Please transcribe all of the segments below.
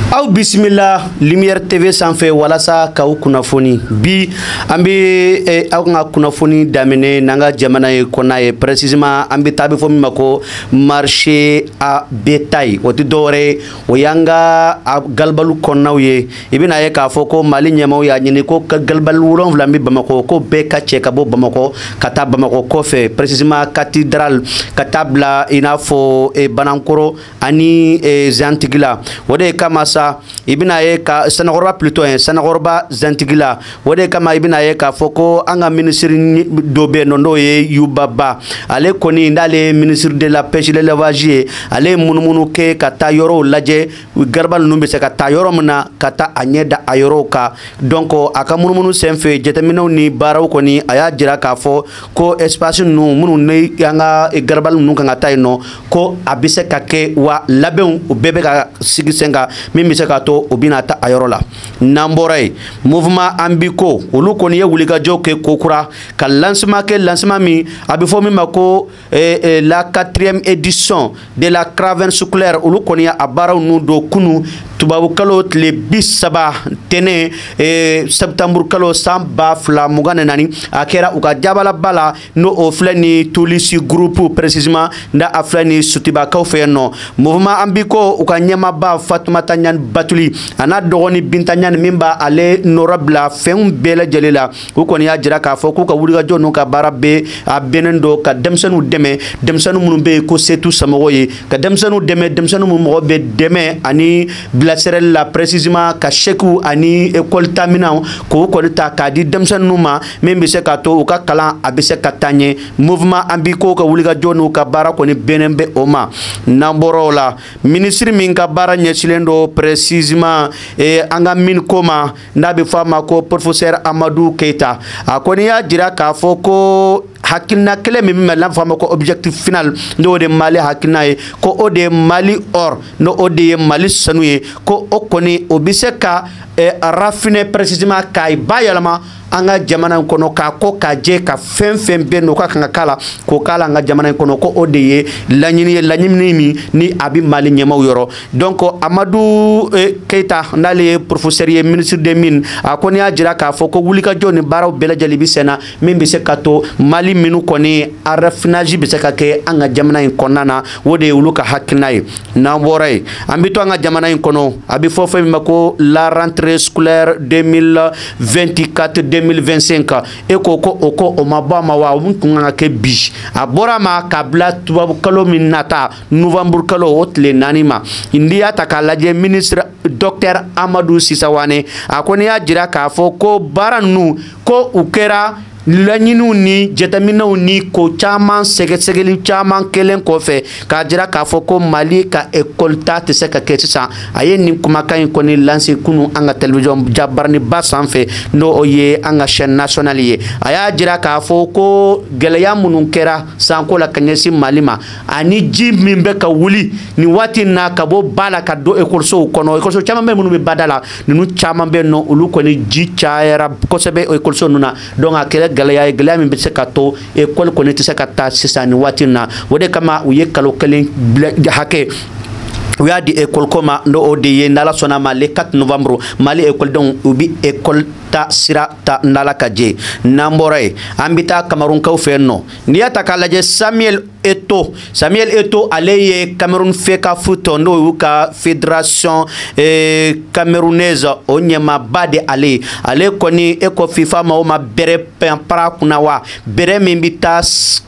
Aw bisimila Lumière TV sanfɛ walasa k'aw kunnafoni. Bi an bɛ aw ka kunnafoni daminɛ n'an ka jamana ye kɔnɔna ye, précisément an bɛ taa, a bɛ fɔ min ma ko marché à bétail. O tɛ dɔwɛrɛ ye, o y'an ka galibalu kɔnɔnaw ye. I bɛna ye k'a fɔ ko Mali ɲɛmaaw y'a ɲini ko galibalu 7 bɛ Bamakɔ, ko bɛɛ ka cɛ ka bɔ Bamakɔ ka taa Bamakɔ kɔfɛ, précisément cathédrale ka taa bila i n'a fɔ Banankɔrɔ ani Zantigila. O de kama sa, i bɛna ye ka Sanakɔrɔba, plutôt Sanakɔrɔba, Zantigila. O de kama i bɛna ye k'a fɔ ko an ka ministre dɔ bɛ yen nɔ, n'o ye Yuba Ba. Ale kɔni, n'ale ye ministre de la Pêche et l'Élevage ye, ale ye munumunu kɛ ka taa yɔrɔw lajɛ, gariba ninnu bɛ se ka taa yɔrɔ min na, ka taa a ɲɛ da a yɔrɔw kan. Donc a ka munumunu senfɛ, jateminɛw ni baaraw kɔni, a y'a jira k'a fɔ ko espace ninnu minnu ni an ka garibali ninnu kan ka taa yen nɔ, ko a bɛ se ka kɛ wa labɛnw o bɛɛ bɛ ka sigi sen kan, min bɛ se k'a to o bɛna taa a yɔrɔ la. N'an bɔra yen, mouvement Ambiko, olu kɔni ye wulikajɔ kɛ kokura ka lancement kɛ, lancement min a bɛ fɔ min ma ko la 4e édition de la caravane scolaire. Olu kɔni a baaraw ninnu don kunu, tubabukalo tile 30, tɛnɛ, septembre kalo san 2024. A kɛra u ka jabalaba la, n'o o filɛ ni Tulisi Groupe, précisément n'a a filɛ ni Sutibakaw fɛ yen nɔ. Mouvement Ambiko, u ka ɲɛmaaba Fatumata Ɲani Batuli, a n'a dɔgɔnin Binta Ɲani min b'a ale nɔrɔ bila fɛnw bɛɛ lajɛlen la, u kɔni y'a jira k'a fɔ k'u ka wulikajɔ n'u ka baara bɛ a bɛnnen don ka denmisɛnninw dɛmɛ, denmisɛnnin minnu bɛ yen ko se t'u somɔgɔw ye, ka denmisɛnninw dɛmɛ, denmisɛnnin minnu mɔgɔ bɛ dɛmɛ ani bilasirali la, précisément ka chèques ani école taminɛnw k'o kɔni ta k'a di denmisɛnninw ma, min bɛ se k'a to u ka kalan a bɛ se ka taa ɲɛ. Mouvement Ambiko ka wulikajɔ n'u ka baara kɔni bɛnnen bɛ o ma. N'an bɔra o la, ministre min ka baara ɲɛsinnen don précisément an ka mine ko ma, n'a bɛ fɔ a ma ko professeur Amadu Keyita, a kɔni y'a jira k'a fɔ ko hakilina kelen min bɛ n'a fɔ a ma ko objectif final, n'o de Mali hakilina ye, ko o de ye Mali or, n'o o de ye Mali sanu ye, ko o kɔni o bɛ se ka raffiner, précisément k'a bayɛlɛma an ka jamana in kɔnɔ, k'a ko k'a jɛ, ka fɛn fɛn bɛ yen nɔ k'a kan ka k'a la, k'o k'a la an ka jamana in kɔnɔ, ko o de ye laɲini ye, laɲini min ni a bɛ Mali ɲɛmaaw yɔrɔ. Donc Amadu Keyita, n'ale ye professeur ye, ministre des Mines, a kɔni y'a jira k'a fɔ ko wulikajɔ ni baaraw bɛɛ lajɛlen bɛ sen na, min bɛ se ka to Mali minnu kɔni a raffinage bɛ se ka kɛ an ka jamana in kɔnɔna na. O de ye olu ka hakilina ye. N'an bɔra yen, an bɛ to an ka jamana in kɔnɔ. A bɛ fɔ fɛn min ma ko la rentrée scolaire 2024 2025. E ko ko o ko o ma bɔ a ma wa? O min kun kan ka kɛ bi, a bɔra a ma k'a bila tubabu kalo min nata, novembre kalo o tile 4 ma. N'i y'a ta k'a lajɛ, ministre docteur Amadu Sisawane, a kɔni y'a jira k'a fɔ ko baara ninnu, ko u kɛra laɲiniw ni jateminɛw ni ko caman, sɛgɛsɛgɛli caman kɛlen kɔfɛ, k'a jira k'a fɔ ko Mali ka école ta tɛ se ka kɛ sisan. A ye nin kumakan in kɔni lancer kunun an ka télévision jabaraniba sanfɛ, n'o ye an ka chaîne nationale ye. A y'a jira k'a fɔ ko gɛlɛya minnu kɛra sanko la ka ɲɛsin Mali ma, ani ji min bɛ ka wuli nin waati in na ka bɔ ba la ka don ekɔlisow kɔnɔ, ekɔliso caman bɛ minnu bɛ bada la, ninnu caman bɛ yen nɔ, olu kɔni ji cayara kosɛbɛ ekɔliso ninnu na. Donc a kɛra gɛlɛya ye, gɛlɛya min bɛ se ka to ekɔli kɔni tɛ se ka taa sisan nin waati in na. O de kama u ye kalo 1 hakɛ u y'a di école ko ma, n'o o de ye, n'Ala sɔnna ma, le 4 novembre, Mali ekɔlidenw u bi école ta sira ta, n'Ala ka jɛ. N'an bɔra yen, an bɛ taa Camerounkaw fɛ yen nɔ. N'i y'a ta k'a lajɛ, Samuel Eto'o, Samuel Eto'o, ale ye Cameroun FECAFOOT, n'o y'u ka fédération camerounaise o ɲɛmaaba de ale ye. Ale kɔni, e ko FIFA ma, o ma bɛrɛ para kunna wa, bɛrɛ min bɛ taa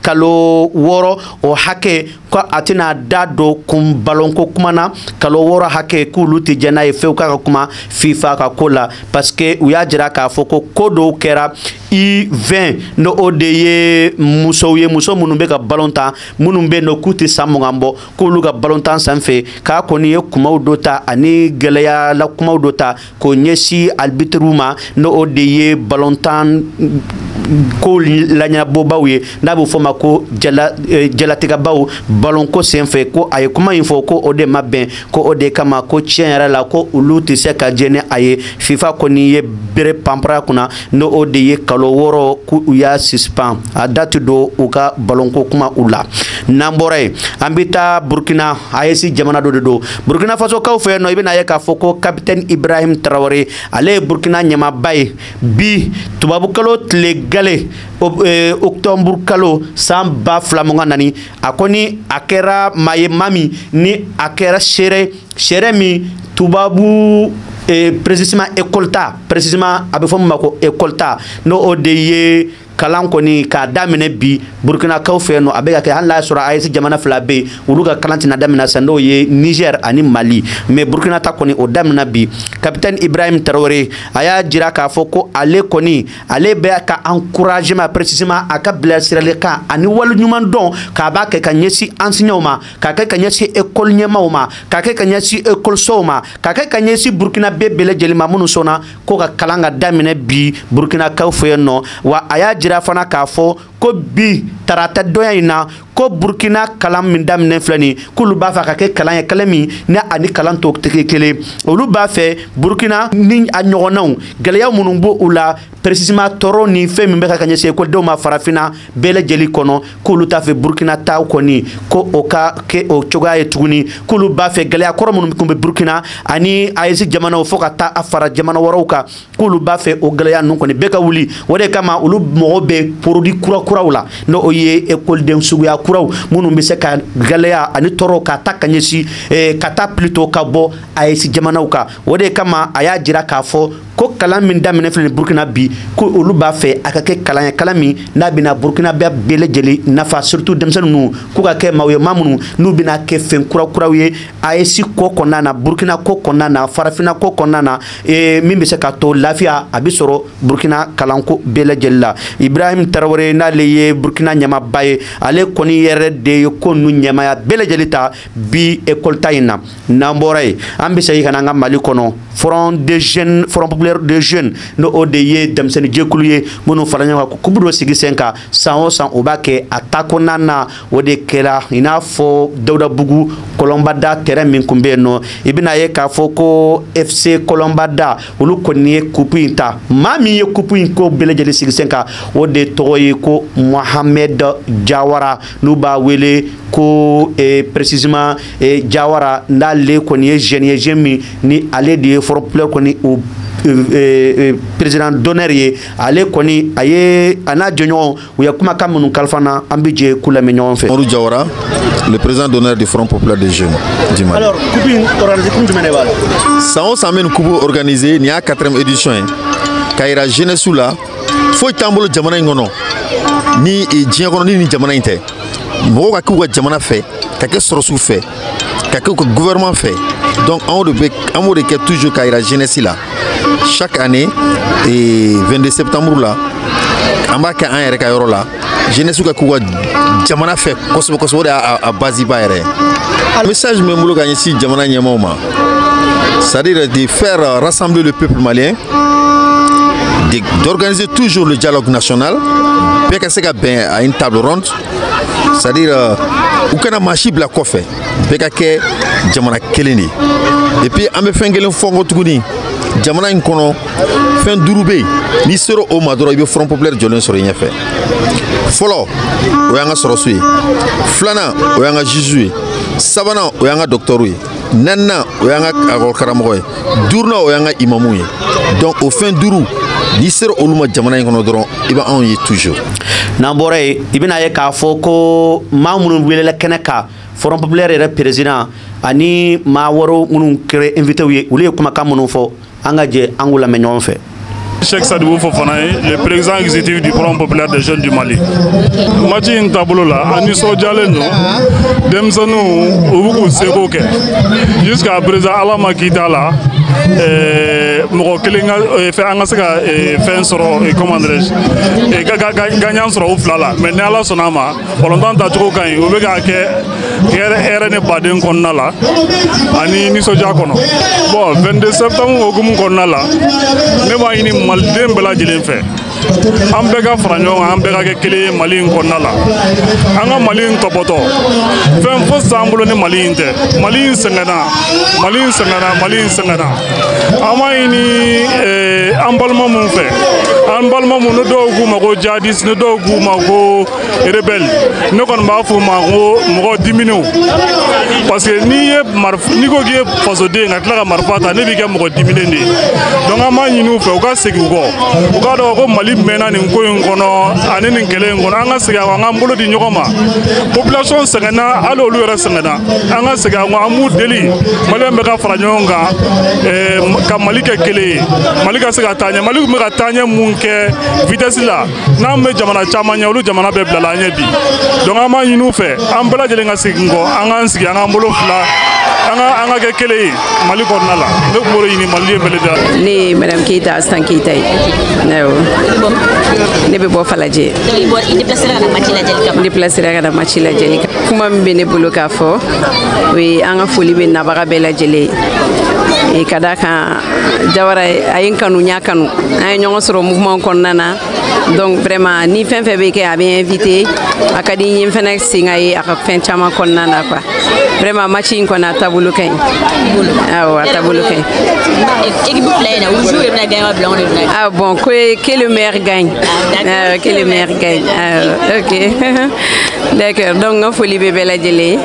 kalo 6 o hakɛ, ko a tɛna da don kun balonko kuma na kalo 6 hakɛ, k'olu tɛ jɛn n'a ye fewu k'a ka kuma FIFA ka ko la, parce que u y'a jira k'a fɔ ko ko dɔw kɛra U20, n'o o de ye musow ye, muso minnu bɛ ka balon tan, minnu bɛ yen nɔ k'u tɛ san 20 bɔ, k'olu ka balon tan sanfɛ, k'a kɔni ye kumaw dɔ ta ani gɛlɛya la kumaw dɔ ta k'o ɲɛsin arbitre ma, n'o o de ye balon tan. ko laɲɛnabɔbaw ye, n'a bɛ fɔ ma ko jalatigɛbaw balonko senfɛ, ko a ye kuma in fɔ, ko o de ma bɛn, ko o de kama ko tiɲɛ yɛrɛ la ko olu tɛ se ka jɛn ni a ye. FIFA kɔni ye bere panpara kunna, n'o o de ye kalo 6 k'u y'a suspend, a da tɛ don u ka balonko kuma u la. N'an bɔra yen, an bɛ taa Burkina, AES jamana dɔ de don. Burkina Faso kaw fɛ yen nɔ, i bɛna ye k'a fɔ ko capitaine Ibrahim Traoré, ale ye Burkina ɲɛmaaba ye. Bi tubabukalo tile gale, octobre kalo san 2024, a kɔni a kɛra maa ye, maa min ni a kɛra seere min tubabu, précisément école ta, précisément a bɛ fɔ min ma ko école ta, n'o o de ye kalan kɔni k'a daminɛ bi Burkinakaw fɛ yen nɔ. A bɛ ka kɛ hali n'a y'a sɔrɔ AES jamana fila bɛ yen, olu ka kalan tɛna daminɛ sisan, n'o ye Niger ani Mali, mais Burkina ta kɔni o daminɛ bi. Capitaine Ibrahim Traoré, a y'a jira k'a fɔ ko ale kɔni, ale bɛ ka encouragement, précisément a ka bilasiralikan ani waleɲuman dɔn k'a b'a kɛ ka ɲɛsin enseignants ma, k'a kɛ ka ɲɛsin école ɲɛmaaw ma, k'a kɛ ka ɲɛsin école ma, k'a kɛ ka ɲɛsin Burkina bɛɛ lajɛlen ma minnu sɔnna ko ka kalan ka daminɛ bi Burkinakaw fɛ yen nɔ. Wa a y'a jira fana k'a fɔ ko bi tarata donya in na, ko Burkina kalan min daminɛ filɛ nin, k'olu b'a fɛ ka kɛ kalan ye, kalan min ni ani kalan tɔw tɛ kɛ kelen. Olu b'a fɛ Burkina ni a ɲɔgɔnnaw, gɛlɛya minnu b'o u la, précisément tɔɔrɔ ni fɛn min bɛ ka ɲɛsin ekɔlidenw ma farafinna bɛɛ lajɛlen kɔnɔ, k'olu t'a fɛ Burkina taw kɔni ko o ka kɛ o cogoya ye tuguni. K'olu b'a fɛ gɛlɛya kɔrɔ minnu tun bɛ Burkina ani AES jamanaw fo ka taa a fara jamana wɛrɛw kan, k'olu b'a fɛ o gɛlɛya ninnu kɔni bɛɛ ka wuli. O de kama olu mɔgɔw bɛ produit kura kuraw la, n'o o ye ekɔliden suguya kuraw minnu bɛ se ka gɛlɛya ani tɔɔrɔ ka taa ka ɲɛsin ka taa plutôt ka bɔ AES jamanaw kan. O de kama a y'a jira k'a fɔ ko kalan min daminɛ filɛ nin Burkina bi, ko olu b'a fɛ a ka kɛ kalan ye, kalan min n'a bɛna Burkina bɛɛ lajɛlen nafa, surtout denmisɛnnin ninnu, k'u ka kɛ maaw ye, maa minnu n'u bɛna kɛ fɛn kura kuraw ye AES ko kɔnɔna na, Burkina ko kɔnɔna na, farafinna ko kɔnɔna na, min bɛ se ka to lafiya a bɛ sɔrɔ Burkina kalanko bɛɛ lajɛlen la. Ibrahim Traoré, n'ale ye Burkina ɲɛmaaba ye, ale kɔni yɛrɛ de ye ko ninnu ɲɛmaaya bɛɛ lajɛlen ta bi école ta in na. N'an bɔra yen, an bɛ segin ka na an ka Mali kɔnɔ. Front des jeunes, Front populaire des jeunes, n'o o de ye denmisɛnnin jɛkulu ye minnu fara ɲɔgɔn kan kupu dɔ sigi sen kan san o san, o b'a kɛ a tako naaninan. O de kɛra i n'a fɔ Dawudabugu Kɔlɔnbada terrain min tun bɛ yen nɔ. I bɛna ye k'a fɔ ko FC Kɔlɔnbada, olu kɔni ye kupu in ta. Maa min ye kupu in ko bɛɛ lajɛlen sigi sen kan, o de tɔgɔ ye ko Mohamed Jawara, n'u b'a wele ko précisément Jawara, n'ale kɔni ye jeune ye, jeune min ni ale de ye Front populaire kɔni o président d'honneur ye. Ale kɔni, a ye a n'a jɔɲɔgɔn, u ye kumakan minnu kalifa na, an bɛ jɛ k'u lamɛn ɲɔgɔn fɛ. Mamadou Diawara, le président d'honneur du Front populaire des jeunes du Mali. Alors, coupe in organisé kun jumɛn de b'a la? San o san, bɛ nin coupe organisé, nin y'a quatrième édition ye, k'a yira jeunesse la foyi t'an bolo jamana in kɔnɔ ni diɲɛ kɔnɔ ni nin jamana in tɛ. Mɔgɔw ka k'u ka jamana fɛ, ka kɛ sɔrɔsiw fɛ, ka kɛ u ka gouvernement fɛ. Donc anw de bɛ, an b'o de kɛ toujours k'a yira jeunesse la. Chaque année et 22 septembre la, an b'a kɛ an yɛrɛ ka yɔrɔ la, jeunesse ka k'u ka jamana fɛ kosɛbɛ kosɛbɛ. O de y'a a base ba yɛrɛ ye. Message min bɛ n bolo ka ɲɛsin jamana ɲɛmaaw ma, c'est-à-dire de faire rassembler le peuple malien, d'organiser toujours le dialogue national, bɛɛ ka se ka bɛn à une table ronde, c'est-à-dire u kana maa si bila kɔfɛ, bɛɛ ka kɛ jamana kelen de ye. Et puis an bɛ fɛn kelen fɔ n kɔ tuguni, jamana in kɔnɔ fɛn duuru bɛ yen, n'i sera o ma dɔrɔn, i bɛ Front populaire jɔlen sɔrɔ i ɲɛfɛ. Fɔlɔ, o y'an ka sɔrɔsiw ye. Filanan, o y'an ka juge ye. Sabanan, o y'an ka docteur ye. Naaninan, o y'an ka ekɔli karamɔgɔ ye. Duurunan, o y'an ka imamu ye. Donc o fɛn duuru, n'i sera olu ma jamana in kɔnɔ dɔrɔn, i bɛ anw ye toujours. N'an bɔra yen, i bɛna ye k'a fɔ ko maa minnu welela kɛnɛ kan, Front populaire yɛrɛ président ani maa wɛrɛw minnu kɛra invité ye, olu ye kumakan minnu fɔ, an ka jɛ an k'u lamɛn ɲɔgɔn fɛ. Cheikh Sadibou Fofana, le président exécutif du Front populaire des jeunes du Mali. Match in taabolo la, an nisɔndiyalen don. Denmisɛnninw, u bɛ k'u seko kɛ jusqu'à présent, Ala ma k'i t'a la. mɔgɔ kelen ka fɛn an ka se ka fɛn sɔrɔ, comment dirais-je, gagnant sɔrɔ u fila la. Mais ni Ala sɔnna a ma, balontan tacogo ka ɲi, u bɛ k'a kɛ hɛrɛ ni baden kɔnɔna la ani nisɔndiya kɔnɔ. Bon, 22 septembre hokumu kɔnɔna la, ne b'a ɲini maliden bɛɛ lajɛlen fɛ, an bɛɛ ka fara ɲɔgɔn kan, an bɛɛ ka kɛ kelen ye Mali in kɔnɔna la. An ka Mali in tɔpɔtɔ, fɛn fosi t'an bolo ni Mali in tɛ. Mali in sɛgɛnna, Mali in sɛgɛnna, Mali in sɛgɛnna. An b'a ɲini an balima mun fɛ, an balima mun ni dɔw k'u ma ko jihadiste, ni dɔw k'u ma ko rebelle, ne kɔni b'a f'u ma ko mɔgɔ diminenw, parce que n'i ye marifa, n'i ko k'i ye fasoden ka tila ka marifa ta, ne b'i kɛ mɔgɔ diminen de ye. Donc an b'a ɲini u fɛ, u ka segin u kɔ, u k'a dɔn ko Mali mɛnna nin ko in kɔnɔ ani nin kɛlɛ in kɔnɔ. An ka segin a kɔ, an k'an bolo di ɲɔgɔn ma. Population sɛgɛnna, hali olu yɛrɛ sɛgɛnna. An ka segin a kɔ, an b'u deli, maliyɛn bɛɛ ka fara ɲɔgɔn kan ka Mali kɛ kelen ye, Mali ka se ka taa ɲɛ. Mali tun bɛ ka taa ɲɛ mun kɛ vitesse la, n'an bɛ jamana caman ɲɛ, olu jamana bɛɛ bilala an ɲɛ bi. Donc an b'a ɲini u fɛ, an bɛɛ lajɛlen ka segin kɔ, an k'an sigi, an k'an bolo fila, an ka kɛ kelen ye Mali kɔnɔna la. Ne tun b'o de ɲini maliden bɛɛ lajɛlen. Ne ye madame Keita, Astan Keita ye. Awɔ, ne bɛ bɔ Falajɛ. I déplacera ka na match lajɛli kama? N déplacera ka na match lajɛli kama. Kuma min bɛ ne bolo k'a fɔ, o ye an ka foli bɛ nabaga bɛɛ lajɛlen ye, ka d'a kan Jawara a ye n kanu, n y'a kanu, an ye ɲɔgɔn sɔrɔ mouvement kɔnɔna na. Donc vraiment, ni fɛn fɛn bɛ kɛ, a bɛ invité, a ka di n ye n fɛnɛ sen ka ye a ka fɛn caman kɔnɔna na quoi. Vraiment, match in kɔni, a taabolo ka ɲi. Awɔ, a taabolo ka ɲi. Équipe fila in na, rouge de bɛna gagner wa blanc de bɛna? Ah bon, que le meilleur gagne. Ah, que le meilleur gagne. Ah, ok, d'accord. Donc n ka foli bɛ bɛɛ lajɛlen ye,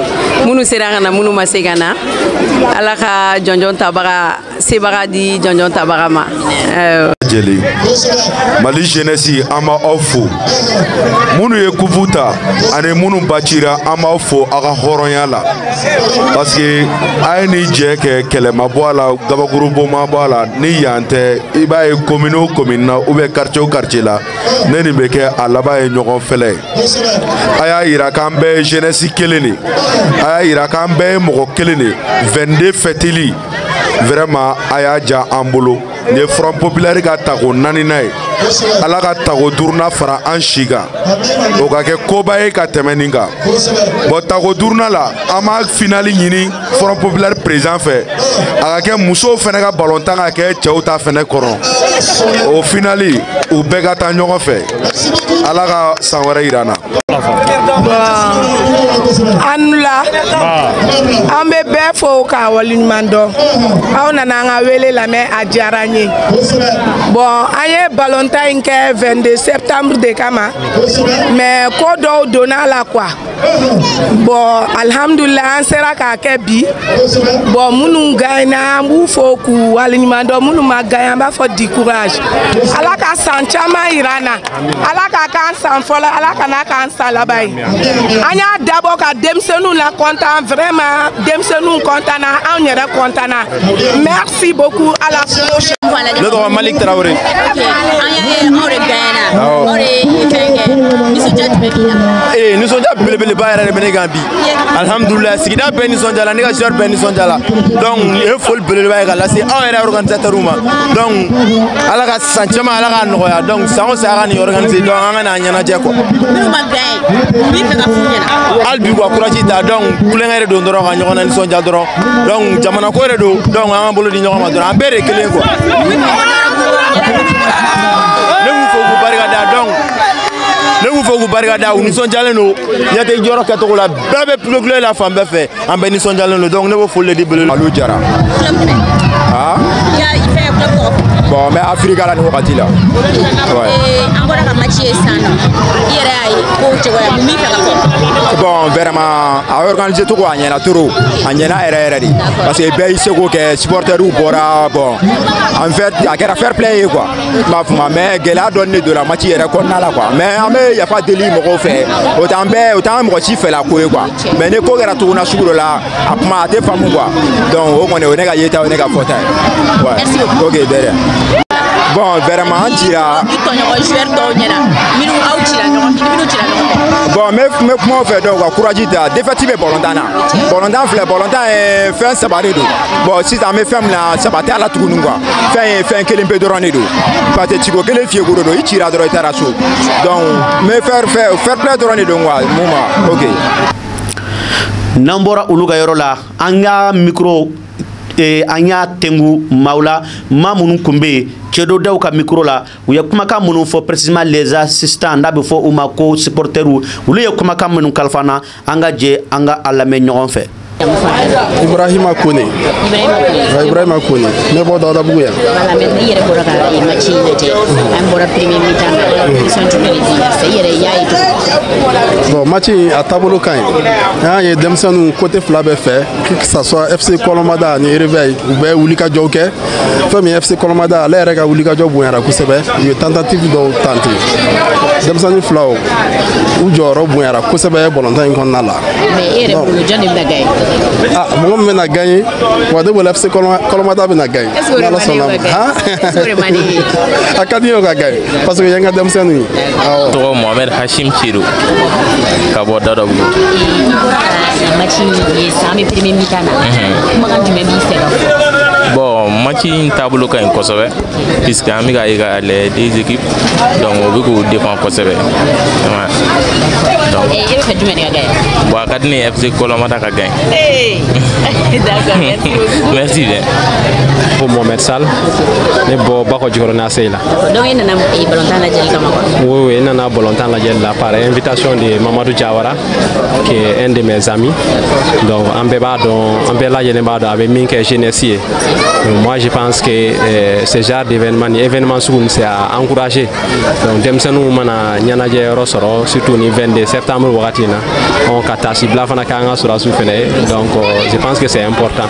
minnu sera ka na, minnu ma se ka na. Ala ka jɔnjɔn tabaga sebaga di jɔnjɔn tabaga ma. Lajɛlen, Mali jeunesse, an b'aw fo. Minnu ye coupe ta ani minnu bacira, an b'aw fo aw ka hɔrɔnya la, parce que a ye nin jɛ kɛ, kɛlɛ ma bɔ a la, gabakurubon ma bɔ a la. Ni yan tɛ, i b'a ye commune o commune na ou bien quartier o quartier la, ne nin bɛ kɛ, a laban ye ɲɔgɔn fɛlɛ ye. A y'a yira k'an bɛɛ ye jeunesse kelen de, a y'a yira k'an bɛɛ ye mɔgɔ kelen de. 22 fɛtili, vraiment, a y'a diya an bolo. Nin ye Front populaire ka tako naaninan ye. Ala ka tako duurunan fara an si kan, o ka kɛ koba ye ka tɛmɛ nin kan. Bon, tako duurunan la, an b'a finali ɲini Front populaire président fɛ, a ka kɛ musow fɛnɛ ka balontan ka kɛ cɛw ta fɛnɛ kɔnɔ. O finali, u bɛɛ ka taa ɲɔgɔn fɛ. Ala ka san wɛrɛ yira an na. An la, an bɛ bɛɛ fo k'a waleɲuman dɔn. Aw nana an ka wele lamɛn, a diyara an ye. Bon, an ye balontan in kɛ 22 septembre de kama, mais ko dɔw donna a la quoi. Bon, alhamdulilah, an sera k'a kɛ bi. Bon, minnu gagnena, an b'u fo k'u waleɲuman dɔn. Minnu ma gagné, an b'a fɔ du courage. Ala ka san caman yira an na, Ala k'a k'an san fɔlɔ, Ala kana k'an san laban ye. An y'a dabɔ ka denmisɛnninw la content. Vraiment, denmisɛnninw content na, anw yɛrɛ content na. Merci beaucoup, à la prochaine. Ne tɔgɔ Malik Tarawele. An y'a ye, aw de gagnena, aw de ye fɛn kɛ. Nisɔndiya jumɛn b'i la? Ee, nisɔndiya belebeleba yɛrɛ de bɛ ne kan bi. Alhamdulilayi, sigida bɛɛ nisɔndiyala, ne ka joueur bɛɛ nisɔndiyala. Donc nin ye foli belebeleba ye ka lase anw yɛrɛ organisateur ma. Donc Ala ka san caman, Ala k'a nɔgɔya. Donc san o san a ka nin organiser, donc an ka n'a ɲɛnajɛ quoi. Minnu ma gagné, u b'i fɛ ka f'u ɲɛna? Hali bi quoi, courage ta. Donc kulonkɛ de don dɔrɔn, ka ɲɔgɔn na nisɔndiya dɔrɔn. Donc jamana ko de don, donc an k'an bolo di ɲɔgɔn ma dɔrɔn, an bɛɛ de ye kelen ye quoi. Ne b'u fo k'u barika da. Donc ne b'u fo k'u barika da, u nisɔndiyalen don. Ɲɛ tɛ yɔrɔ kɛcogo la, bɛɛ bɛ kulo la fan bɛɛ fɛ, an bɛɛ nisɔndiyalen don. Donc ne b'o foli de di bele. Alu Jara. Ah. Bon, mais Afrique la nin wagati la. Ouais. An bɔra ka match ye sisan nɔ, i yɛrɛ y'a ye kow cogoya, mun b'i fɛ ka fɔ? Bon, vraiment, a organisé cogo a ɲɛna trop, a ɲɛna yɛrɛ yɛrɛ de, parce que bɛɛ y'i seko kɛ, supporters bɔra. Bon, en fait, a kɛra fair play ye quoi, n b'a fɔ ma. Mais gɛlɛya dɔɔni de donna match yɛrɛ kɔnɔna la quoi. Mais an bɛ yafa deli mɔgɔw fɛ, o t'an bɛɛ, o t'an mɔgɔ si fɛla ko ye quoi. Mais ni ko kɛra cogo na sugu dɔ la, a kuma a tɛ faamu quoi. Donc o kɔni, o ye ne ka yeta, o ye ne ka fɔta ye. Ouais, ok, de rien. Bon, vraiment an cira. I tɔɲɔgɔn joueur dɔw ɲɛna minnu aw cira ɲɔgɔn minnu cira ɲɔgɔn fɛ. Bon, n bɛ kuma o fɛ donc ka courage ta. Défaite bɛ balontan na. Balontan filɛ, balontan ye fɛn saba de don. Bon, sisan an bɛ fɛn min na, saba tɛ a la tuguni quoi. Fɛn ye fɛn kelen pe dɔrɔn de don. Parce que ciko kelen fiyeko de don, i cira dɔrɔn i taara so. Donc n bɛ fair play dɔrɔn de don quoi mun ma. Ok. N'an bɔra olu ka yɔrɔ la, an ka micro an y'a tengu maaw la, maa minnu tun bɛ yen cɛdɔdaw ka micro la, u ye kumakan minnu fɔ, précisément les assistants, n'a bɛ fɔ u ma ko supporters, olu ye kumakan minnu kalifa n na, an ka jɛ an ka a lamɛn ɲɔgɔn fɛ. Ibrahima Kone. Ibrahima Kone. Ne bɔ Dawudabugu yan. Voilà, mais i yɛrɛ bɔra ka match in lajɛ. An bɔra premier mi-temps na. Impression jumɛn de b'i la sisan? I yɛrɛ y'a ye cogo di? Bon, match in a taabolo ka ɲi. An y'a ye denmisɛnninw côté fila bɛɛ fɛ, que ça soit FC Kɔlɔnmada ani Réveil, u bɛɛ wulikajɔw kɛ. Fɛn min ye FC Kɔlɔnmada, ale yɛrɛ ka wulikajɔ bonyara kosɛbɛ. U ye tentative dɔw tenter. Denmisɛnnin filaw, u jɔyɔrɔ bonyara kosɛbɛ balontan in kɔnɔna la. Mais e yɛrɛ bolo, jɔn de bɛna gagner? Ah, mɔgɔ min bɛna gagner, wa ne bolo FC Kɔlɔnmada bɛna gagner. Est-ce que o de man di ye o ka gagner? Est-ce que o de man di ye? A ka di n ye o ka gagner parce que o ye n ka denmisɛnninw ye. Awɔ. Tɔgɔ Mohamed Hashim Chido ka bɔ Dadabugu. I bɔra ka match in ye sisan, an bɛ premier mi-temps na. Kumakan jumɛn b'i fɛ ka fɔ? Bon, match in taabolo ka ɲi kosɛbɛ puisque an bɛ ka ye ka les deux équipes, donc u bɛ k'u défend kosɛbɛ. Ouais. Donc E bɛ fɛ jumɛn de ka gagner? Bon, a ka di ne ye FC Kɔlɔnmada ka gagner. D'accord, merci beaucoup. Merci bien. Ko Mohamed Sall, ne bɔ Bakɔ Jikɔrɔni ACI la. Donc e nana balontan lajɛli kama quoi? Oui, n nana balontan lajɛli la par invitation de Mamadou Diawara, qui est un de mes amis. Donc an bɛɛ b'a dɔn, an bɛɛ lajɛlen b'a dɔn a bɛ min kɛ jeunesse ye. Donc, moi je pense que ce genre d'événement ni événement sugu ninnu, c'est à encourager. Donc denmisɛnninw mana ɲɛnajɛ yɔrɔ sɔrɔ, surtout ni 22 septembre wagati in na, ɔ ka taasibila fana k'an ka sɔrɔdasiw fɛnɛ ye. Donc je pense que c'est important.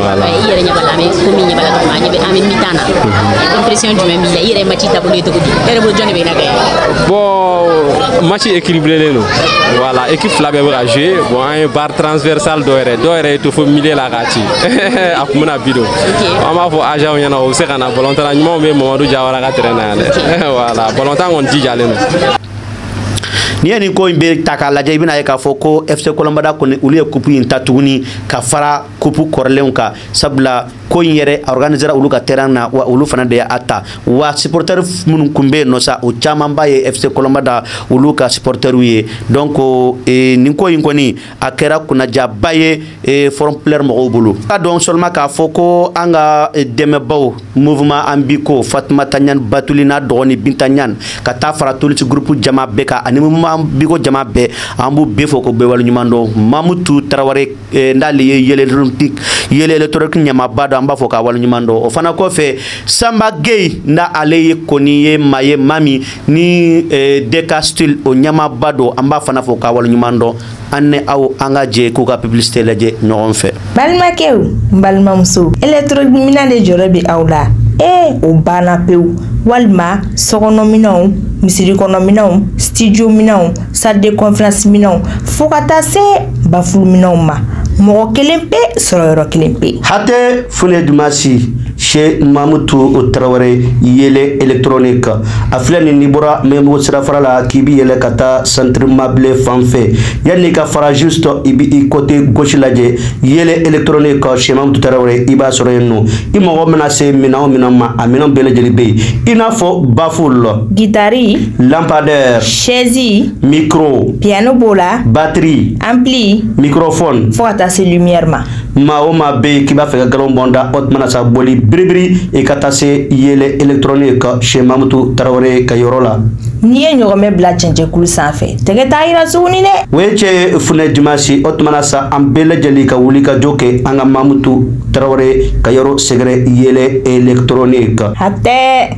Voilà. I yɛrɛ ɲɛ b'a la, an bɛ komi ɲɛ b'a la cogo min, an ɲɛ bɛ an bɛ mi-temps na. Impression jumɛn b'i la? I yɛrɛ ye match taabolo ye cogo di? E yɛrɛ bolo, jɔn de bɛ na gagner? Bon, match équilibré don. Voilà, équipe fila bɛɛ bɛ ka jouer. Bon, an ye barre transversale dɔ yɛrɛ, dɔw yɛrɛ ye to fo milieu la k'a ci. A kun bɛna bi don. An b'a fɔ agent ɲɛna u bɛ se ka na, balontanna ɲumanw bɛ Mamadu Jawara ka terrain na yan dɛ. Voilà, balontan kɔni jijalen don. N'i ye nin ko in bɛ ta k'a lajɛ, i bɛna ye k'a fɔ ko FC Kɔlɔnbada kɔni, olu ye coupe in ta tuguni ka fara coupe kɔrɔlenw kan, sabula ko in yɛrɛ a organisera olu ka terrain na, wa olu fana de y'a ta, wa supporter minnu kun bɛ yen nɔ sa, o camanba ye FC Kɔlɔnbada olu ka supporteriw ye. Donc nin ko in kɔni, a kɛra kunnajaba ye Front Populaire mɔgɔw bolo. K'a dɔn seulement k'a fɔ ko an ka dɛmɛbaw, mouvement an bi ko Fatumata Ɲani Batuli n'a dɔgɔnin Binta Ɲani, ka taa fara Tolisi groupe jama bɛɛ kan ani mouvement an bi ko jama bɛɛ, an b'u bɛɛ fo ko bɛɛ waleɲuman dɔn. Mamutu Tarawele, n'ale ye yele électronique ɲɛmaaba dɔn, an b'a fɔ k'a waleɲuman dɔn. O fana kɔfɛ, Sanba Gueye, n'a ale ye kɔni ye maa ye, maa min ni DK Style o ɲɛmaaba don, an b'a fana fɔ k'a waleɲuman dɔn. An ni aw, an ka jɛ k'u ka publicité lajɛ ɲɔgɔn fɛ. Balimakɛw, n balimamuso, électronique minɛn de jɔrɔ bɛ aw la, ee o banna pewu, walima sokɔnɔminɛnw, misiri kɔnɔminɛnw, studio minɛnw, salle de conférence minɛnw, fo ka taa se baffle minɛnw ma, mɔgɔ kelen pe sɔrɔ yɔrɔ kelen pe. Hatɛ Fune Dumasi chez Mamutu Tarawele yele électronique, a filɛ nin, n'i bɔra Mɛmɔgɔ sirafara la k'i bi yɛlɛ ka taa centre mabile fan fɛ, yanni ka fara juste, i bi i côté gauche lajɛ, yele électronique chez Mamutu Tarawele, i b'a sɔrɔ yen nɔ. I mago bɛna se minɛn o minɛn ma, a minɛn bɛɛ lajɛlen bɛ yen, i n'a fɔ baffle, gitari, lampadaire, chaise, micro, piano b'o la, batterie, ampli, microphone, fo ka taa se lumière ma. Maa o maa bɛ yen k'i b'a fɛ ka galon bɔn da, o tuma na sa, boli biribiri i ka taa se yele électronique chez Mamutu Tarawele ka yɔrɔ la. N'i ye ɲɔgɔmɛ bila cɛncɛnkulu sanfɛ, tɛgɛ t'a yira tuguni dɛ. O ye cɛ Funɛ Dimasi. O tuma na sa, an bɛɛ lajɛlen ka wuli ka jɔ kɛ an ka Mamutu Tarawele ka yɔrɔ sɛgɛrɛ, yele électronique. Hatɛ.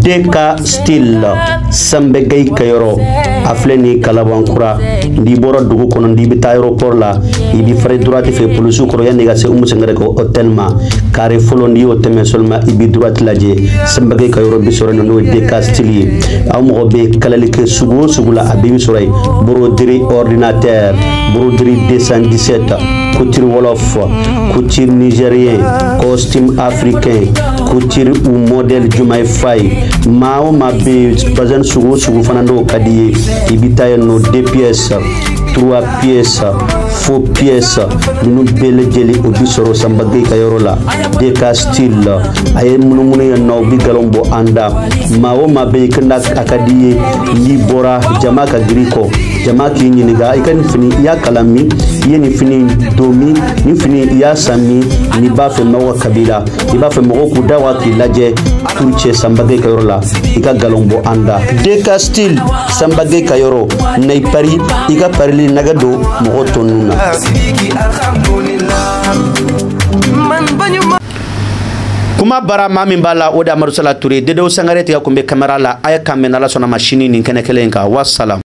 DK Style, Sanbɛgɛyi ka yɔrɔ, a filɛ nin Kalabankura. N'i bɔra dugu kɔnɔ, n'i bɛ taa aéroport la, i b'i fari droite fɛ, polisiw kɔrɔ, yanni i ka se Umu Sangare ka hôtel ma, carré fɔlɔ, n'i y'o tɛmɛ seulement, i b'i droite lajɛ, Sanbɛgɛyi ka yɔrɔ bi sɔrɔ yen, n'o ye DK Style ye. Aw mɔgɔ bɛ kalali kɛ sugu o sugu la, a bɛɛ bɛ sɔrɔ yen: broderie ordinateur, broderie 217, couture wolof, couture nigérien, costume africain, couture Couture ou modèle Diomaye Faye. Maa o maa bɛ yen, bazin sugu o sugu fana n'o ka di ye, i bɛ taa yen nɔ. Deux pièces, trois pièces, faux pièces, ninnu bɛɛ lajɛlen o bi sɔrɔ Sanba Gueye ka yɔrɔ la. DK Style, a ye munumunu yen nɔ, u bi galon bɔ an da. Maa o maa bɛ yen ko n'a a ka di ye, n'i bɔra jama ka girin kɔ, jama k'i ɲininka i ka nin fini i y'a kalan min, i ye nin fini don min, nin fini i y'a san min, n'i b'a fɛ mɔgɔw ka kabila, i b'a fɛ mɔgɔw k'u da wa k'i lajɛ, turu cɛ Sanba Gueye ka yɔrɔ la, i ka galon bɔ an da. DK Style, Sanba Gueye ka yɔrɔ na, i pari i ka parili nɛgɛ don mɔgɔ tɔ ninnu na. Kuma bara maa min b'a la, o de Amadu Sala Ture. Dedew Sangare tigɛ kun bɛ kamera la. A ye kan mɛn n'Ala sɔnna ma sini nin kɛnɛ kelen in kan. Wasalam.